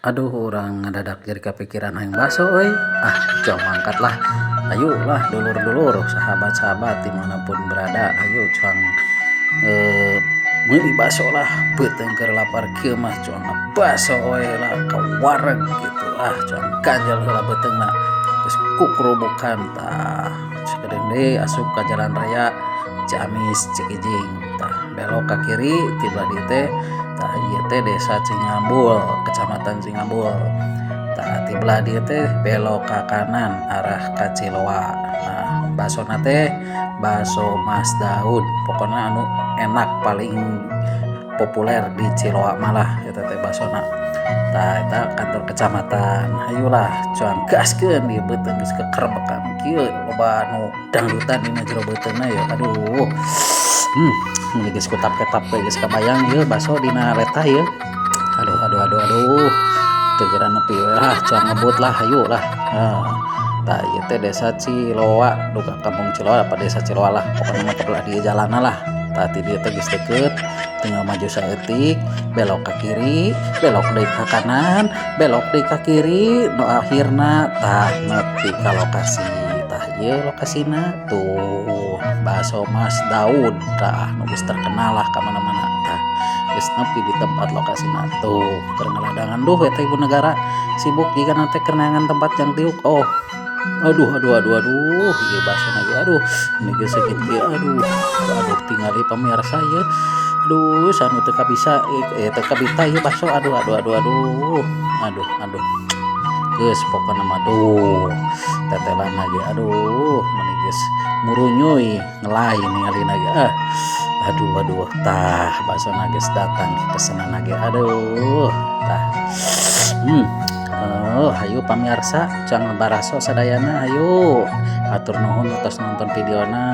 Aduh, urang ngadadak jadi kapikiran hayang baso euy. Ah, cuang mangkat lah. Ayo lah dulur-dulur, sahabat-sahabat dimanapun berada, ayo cuang meuli baso lah, beuteung keur lapar kieu mah cuang baso we lah ka wareg gitu. Ah, cuang ganjel heula beuteungna. Geus kukurubukan tah. Sakedeung deui asup ka jalan raya Ciamis Cikijing. Tah, belok ka kiri tiba dieu teh, tah ieu teh Desa Cingambul, Kecamatan Cingambul. Tah, ti belah dieu teh belok ka kanan arah ka Ciloa. Nah, basona teh baso Mas Daud, pokona anu enak paling populer di Ciloa malah eta teh basona. Tah, eta kantor kecamatan. Hayulah cuang gaskeun ieu beuteung geus kekerbekan kieu, loba anu dangdutan dina jero beuteungna ya. Aduh. Geus kutap-ketap we geus kabayang ieu baso dina letah ieu. Aduh, aduh, aduh, aduh. Teu geura nepi we lah, cuang ngebut lah, hayu lah. Tah, ieu teh Desa Ciloa, duka Kampung Ciloa apa Desa Ciloa lah, pokona mah belah dieu jalanna lah. Tah, ti dieu teh geus deukeut, tinggal maju saeutik, belok ka kiri, belok deui ka kanan, belok deui ka kiri, nu akhirna tah nepi ka lokasi. Tah, ieu lokasina tuh Baso Mas Daud, tah nu geus terkenal lah ka mana-mana. Tah, geus nepi di tempat lokasina tuh keur ngaladangan. Duh, eta ibu negara sibuk jigana teh keur neangan tempat jang diuk. Oh, aduh, aduh, aduh, aduh, ieu basona ge, aduh, ini geus sakit kieu, aduh, aduh, tingali pamirsa ieu. Aduh, sanu teu kabisa teu kabita ieu baso, aduh, aduh, aduh, aduh. Aduh, aduh. Geus pokona mah duh, tetelana ge, aduh, meuni geus murunyuy ngelay ningalina ge, ah. Aduh, aduh, tah basona geus datang pesenanna ge, aduh, tah. Oh, hayu pamirsa, cuang baraso sadayana hayu. Hatur nuhun atos nonton videona.